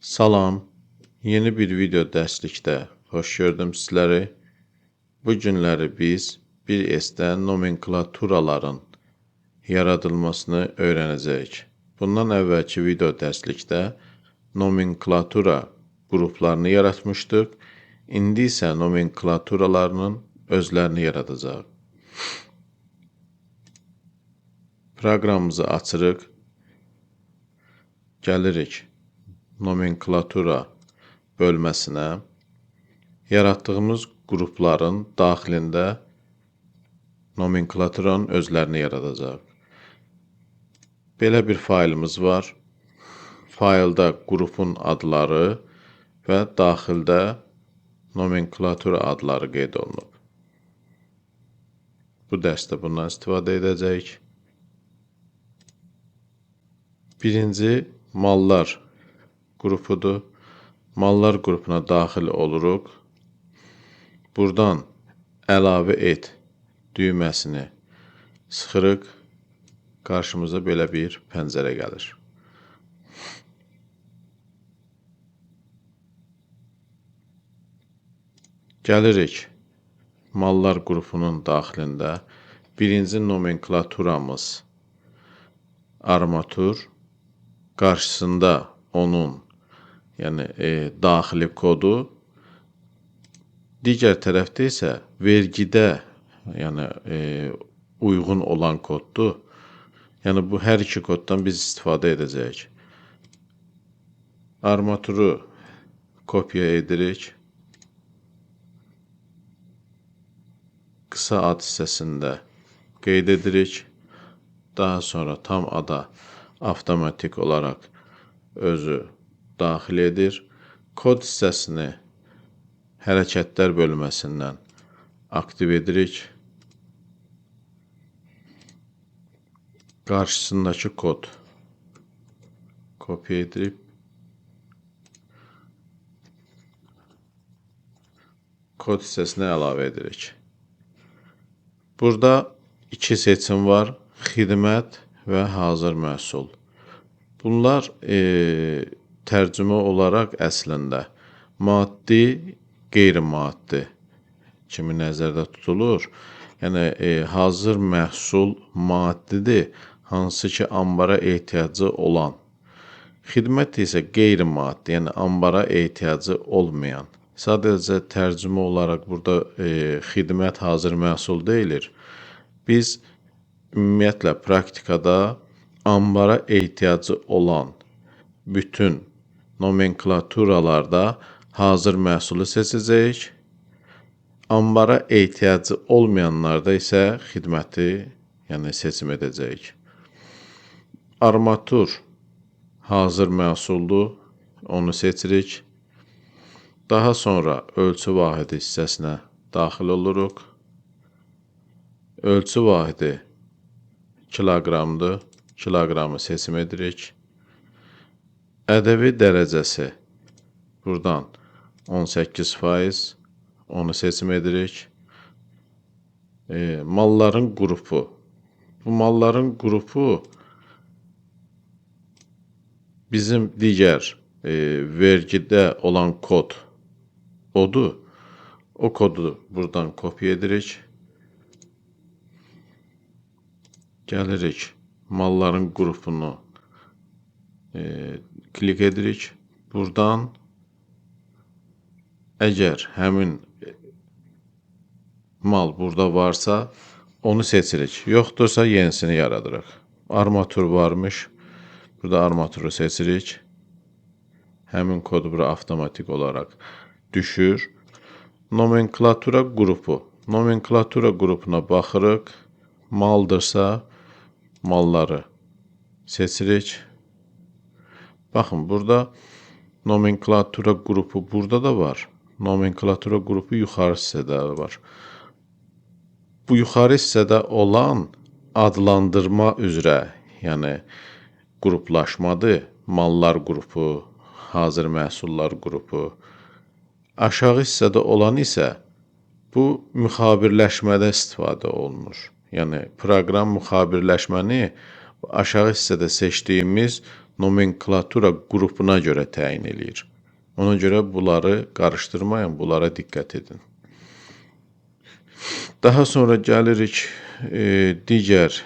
Salam, yeni bir video dərslikdə xoş gördüm sizləri. Bu günləri biz 1S-də nomenklaturaların yaradılmasını öyrənəcəyik. Bundan əvvəlki video dərslikdə nomenklatura qruplarını yaratmışdıq. İndi isə nomenklaturalarının özlərini yaradacağıq. Proqramımızı açırıq. Gəlirik nomenklatura bölməsinə. Yaratdığımız qrupların daxilində nomenklaturanın özlərini yaradacağıq. Belə bir faylımız var. Faylda qrupun adları və daxildə nomenklatura adları qeyd olunub. Bu dərsdə bundan istifadə edəcəyik. Birinci mallar qrupudur. Mallar qrupuna daxil oluruq. Buradan əlavə et düyməsini sıxırıq. Qarşımıza belə bir pəncərə gəlir. Gəlirik mallar qrupunun daxilində birinci nomenklaturamız armatur, qarşısında onun yəni daxili kodu, digər tərəfdə isə vergidə yəni uyğun olan koddur. Yəni bu hər iki koddan biz istifadə edəcəyik. Armaturu kopya edirik. Qısa ad hissəsində qeyd edirik. Daha sonra tam ada avtomatik olaraq özü daxil edir. Kod hissəsini hərəkətlər bölməsindən aktiv edirik. Qarşısındakı kod kopya edib kod hissəsinə əlavə edirik. Burada iki seçim var: xidmət və hazır məhsul. Bunlar tərcümə olaraq əslində maddi, qeyri-maddi kimi nəzərdə tutulur. Yəni hazır məhsul maddidir, hansı ki ambara ehtiyacı olan. Xidmət isə qeyri-maddi, yəni ambara ehtiyacı olmayan. Sadəcə tərcümə olaraq burada xidmət hazır məhsul deyilir. Biz ümumiyyətlə praktikada ambara ehtiyacı olan bütün nomenklaturalarda hazır məhsulu seçəcəyik. Ambara ehtiyacı olmayanlarda isə xidməti, yəni seçim edəcəyik. Armatur hazır məhsuldur, onu seçirik. Daha sonra ölçü vahidi hissəsinə daxil oluruq. Ölçü vahidi kiloqramdır. Kiloqramı seçim edirik. Ədəvi dərəcəsi buradan 18%, onu seçim edirik. Malların qrupu. Bu malların qrupu bizim digər vergidə olan kod odur. O kodu buradan kopya edirik. Gəlirik malların qrupunu klik edirik. Buradan əgər həmin mal burada varsa onu seçirik. Yoxdursa yenisini yaradırıq. Armatur varmış. Burada armaturu seçirik. Həmin kod bura avtomatik olaraq düşür. Nomenklatura qrupu. Nomenklatura qrupuna baxırıq. Maldırsa malları seçirik. Baxın, burada nomenklatura qrupu burada da var. Nomenklatura qrupu yuxarı hissədə var. Bu yuxarı hissədə olan adlandırma üzrə, yəni qruplaşmadır. Mallar qrupu, hazır məhsullar qrupu. Aşağı hissədə olan isə Bu müxabirləşmədə istifadə olunur. Yəni proqram müxabirləşməni aşağı hissədə seçdiyimiz nomenklatura qrupuna görə təyin eləyir. Ona görə bunları qarışdırmayın, bunlara diqqət edin. Daha sonra gəlirik digər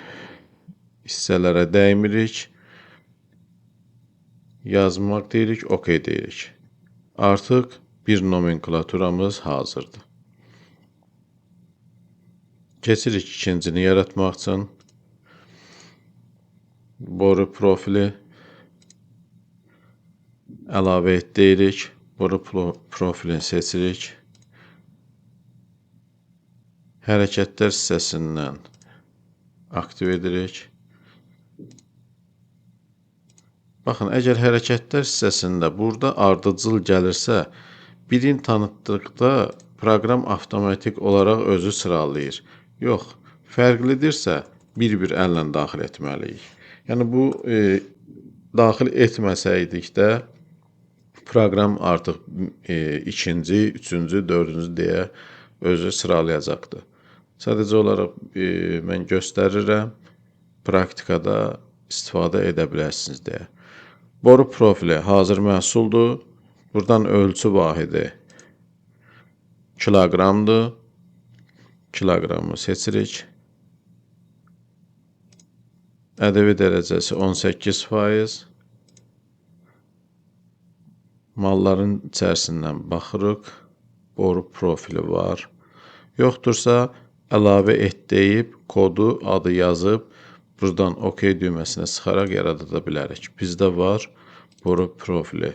hissələrə dəymirik. Yazmaq deyirik, OK deyirik. Artıq bir nomenklaturamız hazırdır. Keçirik ikincini yaratmaq üçün. Boru profili əlavə et deyirik. Boru profilini seçirik. Hərəkətlər hissəsindən aktiv edirik. Baxın, əgər hərəkətlər hissəsində burada ardıcıl gəlirsə, birini tanıtdıqda proqram avtomatik olaraq özü sıralayır. Yox, fərqlidirsə bir-bir əllə daxil etməliyik. Yəni bu daxil etməsəydik də proqram artıq ikinci, üçüncü, dördüncü deyə özü sıralayacaqdır. Sadəcə olaraq mən göstərirəm, praktikada istifadə edə bilərsiniz deyə. Boru profili hazır məhsuldur. Buradan ölçü vahidi kiloqramdır. Kiloqramı seçirik. ƏDV dərəcəsi 18%. Malların içərisindən baxırıq. Boru profili var. Yoxdursa, əlavə et deyib, kodu, adı yazıb, buradan OK düyməsinə sıxaraq yarada bilərik. Bizdə var boru profili.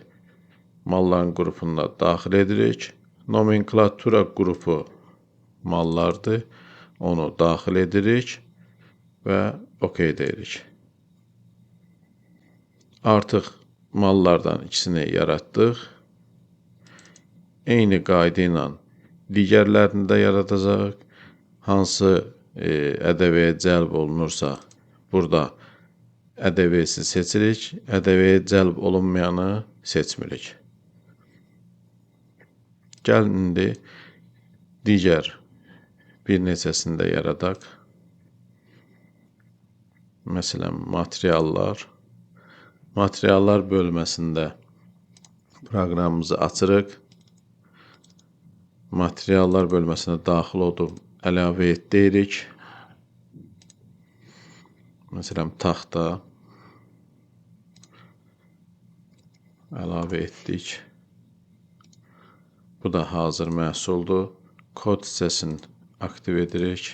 Malların qrupunda daxil edirik. Nomenklatura qrupu mallardır. Onu daxil edirik və OK deyirik. Artıq mallardan ikisini yaratdıq. Eyni qayda ilə digərlərini də yaradacağıq. Hansı ƏDV-yə cəlb olunursa, burada ƏDV-si seçirik. ƏDV-yə cəlb olunmayanı seçmirik. Gəlin indi digər bir neçəsini də yaradaq. Məsələn, materiallar. Materiallar bölməsində proqramımızı açırıq. Materiallar bölməsinə daxil olub əlavə et deyirik. Məsələn, taxta əlavə etdik. Bu da hazır məhsuldur. Kod hissəsini aktiv edirik.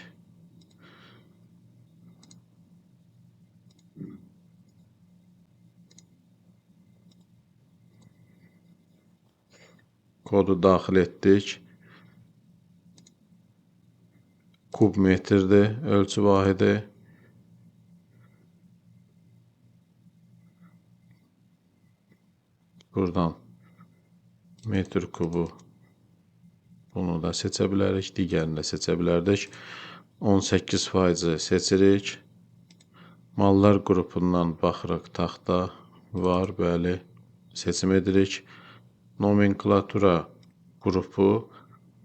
Kodu daxil etdik. Kub metrdir ölçü vahidi. Buradan metr kubu bunu da seçə bilərik, digərini də seçə bilərdik. 18% seçirik. Mallar qrupundan baxırıq, taxta var, bəli, seçim edirik. Nomenklatura qrupu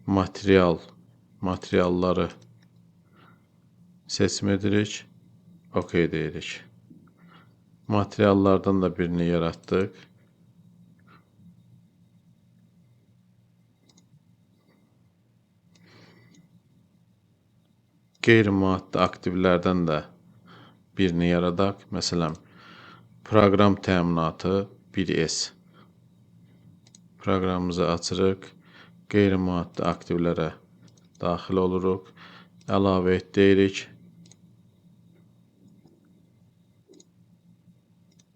materialları seçim edirik. OK deyirik. Materiallardan da birini yaratdıq. Qeyri-maddi aktivlərdən də birini yaradaq. Məsələn, proqram təminatı 1S. Proqramımızı açırıq. Qeyri-maddi aktivlərə daxil oluruq. Əlavə et deyirik.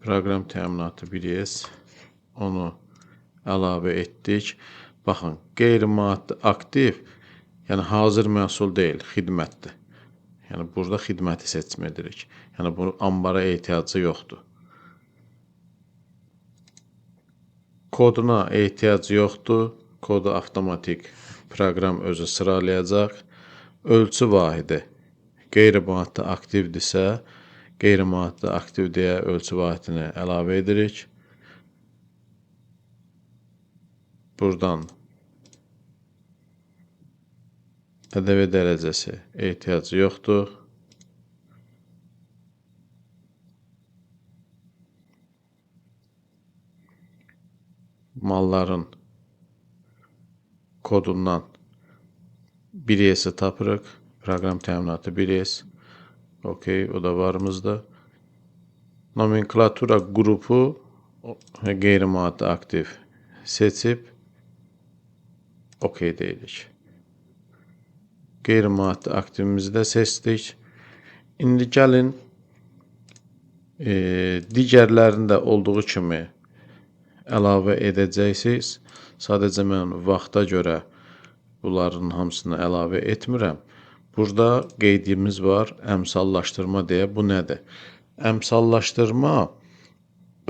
Proqram təminatı 1S. Onu əlavə etdik. Baxın, qeyri-maddi aktiv, yəni hazır məhsul deyil, xidmətdir. Yəni burada xidməti seçim edirik. Yəni bu ambara ehtiyacı yoxdur. Koduna ehtiyacı yoxdur. Kodu avtomatik proqram özü sıralayacaq. Ölçü vahidi qeyri-maddi aktivdirsə, qeyri-maddi aktiv deyə ölçü vahidini əlavə edirik. Buradan ƏDV dərəcəsi ehtiyacı yoxdur. Malların kodundan 1S-i tapırıq. Proqram təminatı 1S. Okey, o da varımızda. Nomenklatura qrupu qeyri-maddi aktiv seçib okey deyirik. Qeyri-maddi aktivimizi də seçdik. İndi gəlin digərlərində olduğu kimi əlavə edəcəksiniz. Sadəcə mən vaxta görə bunların hamısını əlavə etmirəm. Burada qeydimiz var, əmsallaşdırma deyə. Bu nədir? Əmsallaşdırma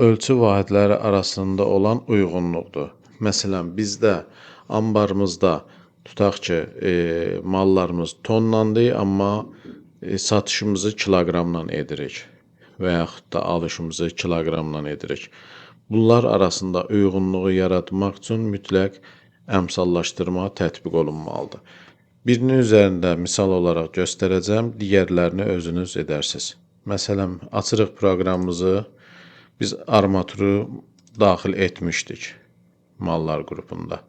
ölçü vahidləri arasında olan uyğunluqdur. Məsələn, bizdə ambarımızda tutaq ki, mallarımız tonlandır, amma satışımızı kiloqramla edirik və yaxud da alışımızı kiloqramla edirik. Bunlar arasında uyğunluğu yaratmaq üçün mütləq əmsallaşdırma tətbiq olunmalıdır. Birinin üzərində misal olaraq göstərəcəm, digərlərini özünüz edərsiniz. Məsələn, açırıq proqramımızı, biz armaturu daxil etmişdik mallar qrupunda.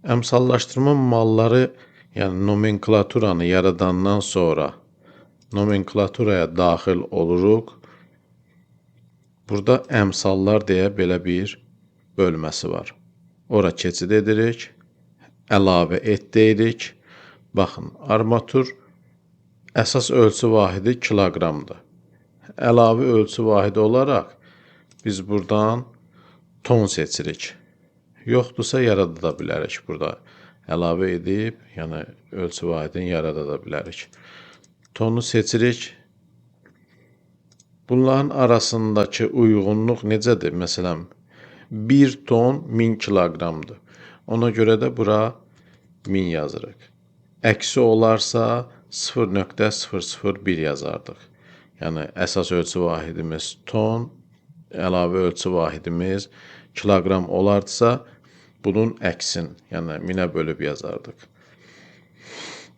Əmsallaşdırma malları, yəni nomenklaturanı yaradandan sonra nomenklaturaya daxil oluruq. Burada əmsallar deyə belə bir bölməsi var. Ora keçid edirik, əlavə et deyirik. Baxın, armatur əsas ölçü vahidi kiloqramdır. Əlavə ölçü vahidi olaraq biz buradan ton seçirik. Yoxdursa yarada da bilərik burada. Əlavə edib, yəni ölçü vahidini yarada da bilərik. Tonu seçirik. Bunların arasındakı uyğunluq necədir? Məsələn, 1 ton 1000 kiloqramdır. Ona görə də bura 1000 yazırıq. Əksi olarsa 0.001 yazardıq. Yəni əsas ölçü vahidimiz ton, əlavə ölçü vahidimiz kiloqram olardısa, bunun əksin, yəni 1000-ə bölüb yazardıq.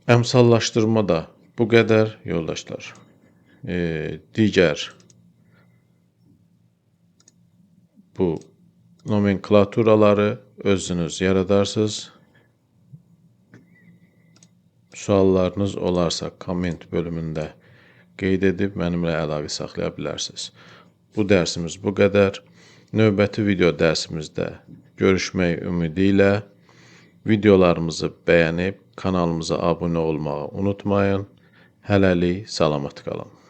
Əmsallaşdırma da bu qədər yoldaşlar. Digər bu nomenklaturaları özünüz yaradarsınız. Suallarınız olarsa komment bölümündə qeyd edib mənimlə əlaqə saxlaya bilərsiniz. Bu dərsimiz bu qədər. Növbəti video dərsimizdə görüşmək ümidi ilə videolarımızı bəyənib kanalımıza abunə olmağı unutmayın. Hələlik salamat qalın.